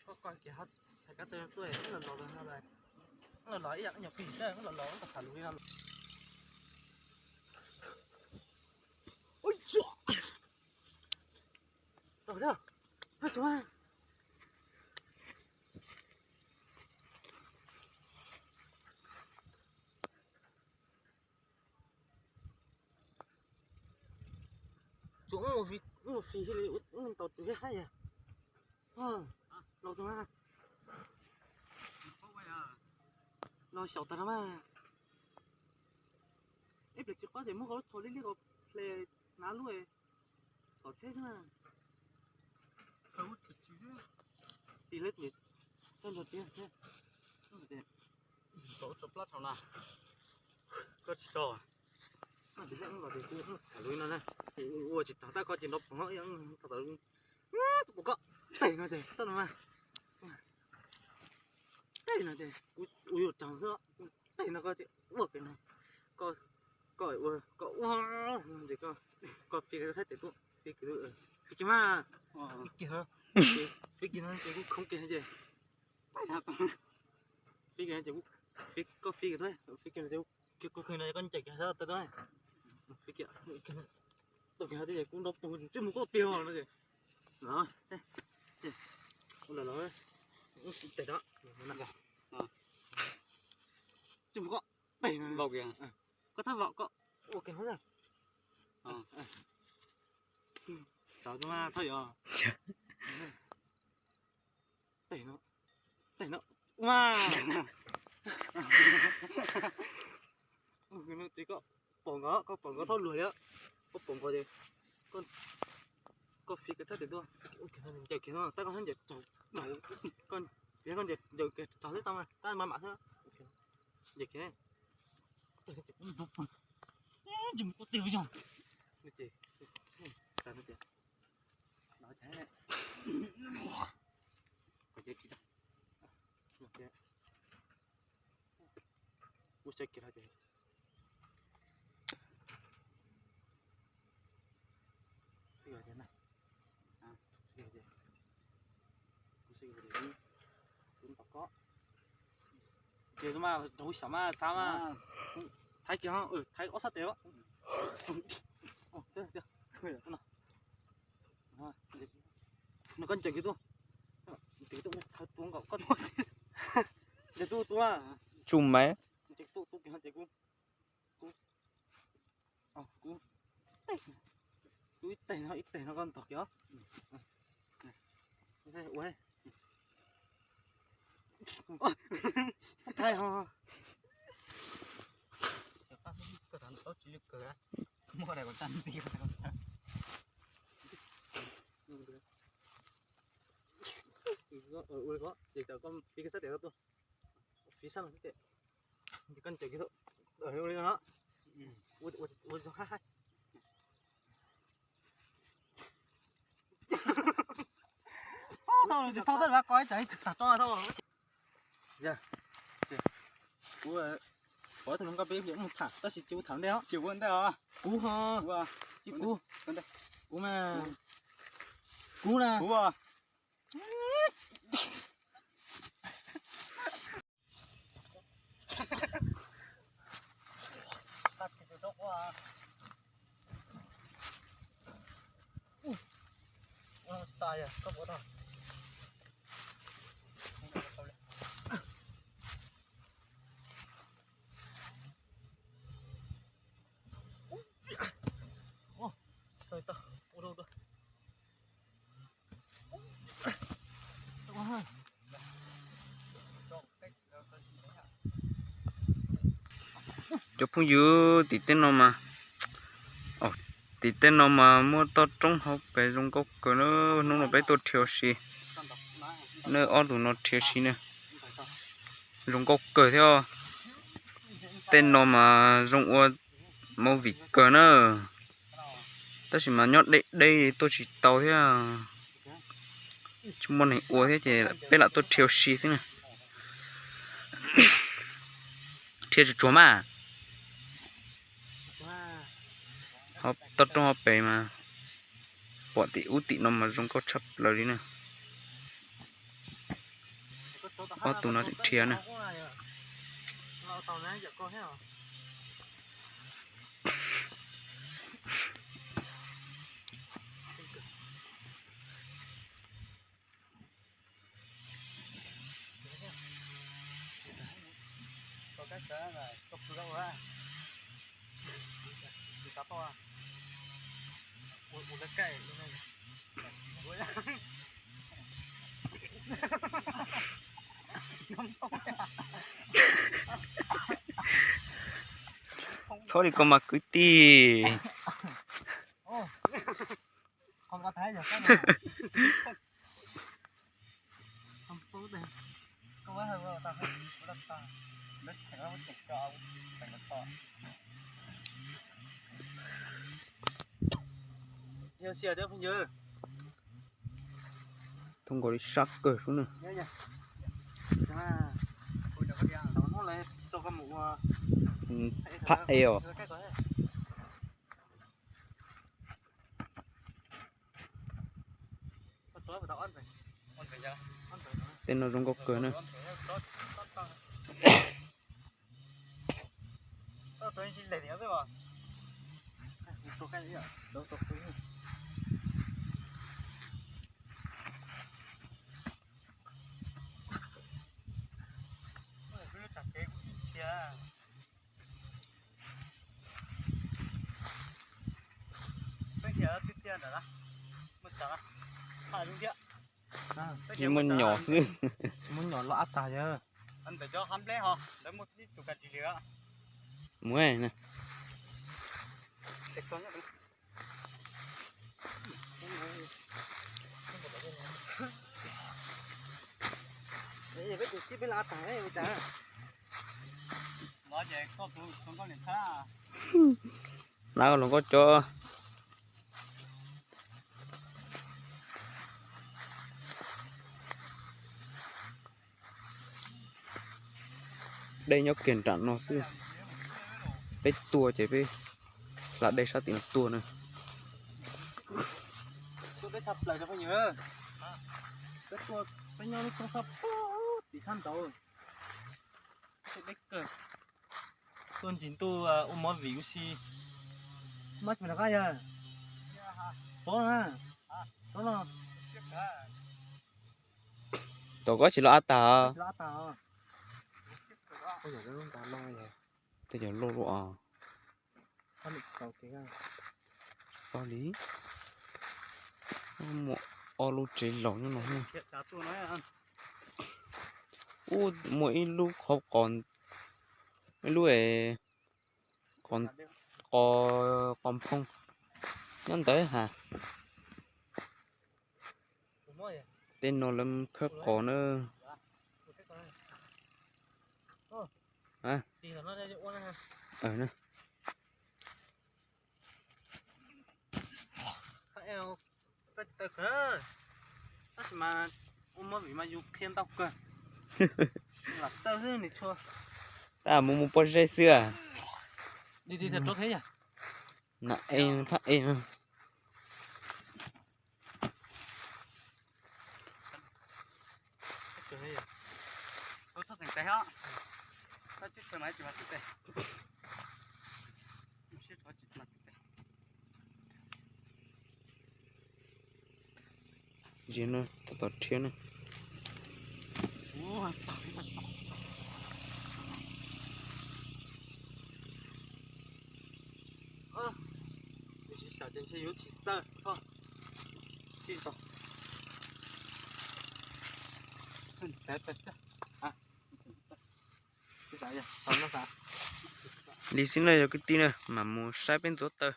Koj koj kiag hais kab tw tuaj, los los ib yam nyuag plig, los los tham lus li no. Tsuas ua fis li ua tau tus thiab hab yog. Los tus na, los xyaum tag no mas. Ib pliag tsis qob ces muab koj lub tsho liab liab ko hle hnav lub kom tsheb xwb na. Tis leb tis tsheb nrog tiag thiab. Tau tso plab thaum na. Koj tsis tso. Ua tsis tag tab koj ces nrov poog tus pom koj. Tej no ces toj no mas. Tej no ces kuv ua yuav tsaug xwb. Tej no koj ces ua pem no. Koj, koj ua, koj ua ces koj, koj fiv saib tes tuaj, fiv kiag, fiv kiag mas. Fiv kiag no ces kuv khoov kiag ces, fiv kiag no ces kuv, koj fiv kiag, fiv kiag no ces kuv, koj ncaim kiag sab tod, fiv kiag, tau kiag no ces kuv nrov poog tsis mus koj tiag no ces, ua los los, ub sim tes rau, tsis mus koj tes no, koj thab vam koj ua kiag no. Tau mas thab yom. Tej no, tej no, ua mas. Ces koj pom nkaus, koj pom nkaus txhob luag li, koj pom nkaus ces koj fiv kiag sab tes tuaj, ncaws kiag no, tab koj ncaws tsaug, koj ncaws kiag tsaug xwb tau mas, tab mam mam xwb, ncaws kiag. Tsis mus koj tiag yog. Kuv saib kiag no ces, kuv saib kiag no ces, kuv saib kiag no ces, kuv ntaus koj. Ces mas rau xyov mas xav mas, thaiv kiag, thaiv ob sab tes. No koj ncaws kiag tuaj, ncaws tuaj, tuaj, tuaj, tsuj maiv. Kuv, kuv ib teg no, ib teg no koj ntog kiag. Ua, thaiv ho. Ua li ko, ces koj fiv kiag sab tes tuaj, fiv sab no xwb ces, ces koj ncaws kiag tuaj, ua li no, ua zoo hab hab. Tsis thauj tab sis mas koj ib tsam tsis tag tso thauj. Kuv pom tus hluas nkauj peb mus tham tab sis tsis ua tham ntej os. Kuv ho, kuv, kuv mas, kuv na. Cov phooj ywg, tim tej no mas, tim tej no mas muaj toj roob hauv pes zoo nkauj kawg na. Hnub no peb tuaj rhiav si, nej ob tug no rhiav si na, zoo nkauj kawg thiab. Tej no mas zoo ua movie kawg na, tab sis mas nyob deb deb tuaj tsis tau thiab, tsis muaj neeg ua thiab ces peb lam tuaj dhia ua si xwb na. Dhia tsuag tsuag mas, toj roob hauv pes mas pom tim ub tim no mas zoo nkauj tshaj plaws li na. Ob tug no tseem dhia na. Txhob li ko mas kwv tij. Thoob nkaus li sab kawg sub na. Phab e os. Tej no zoo nkauj kawg na. Muaj nyom xwb. Muaj nyom loj ab tag yawg. Mus. Lab hluas nkauj cov. Dej nyob kiag nram no xwb. Peb tuaj ces peb hla dej sab tim no tuaj na. Peb nyob lub roob sab tim sab nraud. Dej kawg. Tuaj ntsis ntuj ua movie ua si. Mab tsis rov qab yawg. Rov na. Rov no. Tom koj tsis los ab tag. Tej cov loj loj os. Tsis paub li. Muaj ob lub tsev laus nyob no. Ub, muaj ib lub qhov qos, ib lub qos, qos nphoo nyob ntawd ha. Tej no lawv khawb qos na. Tab sis mas ua movie mas yus qhia ntau kawg. Tab mus mus pob zeb xwb. Na e phab e. Ntsia no, tom tom rhiab na. Li xwb na yog kwv tij na, mam mus saib peb ntxuav taws.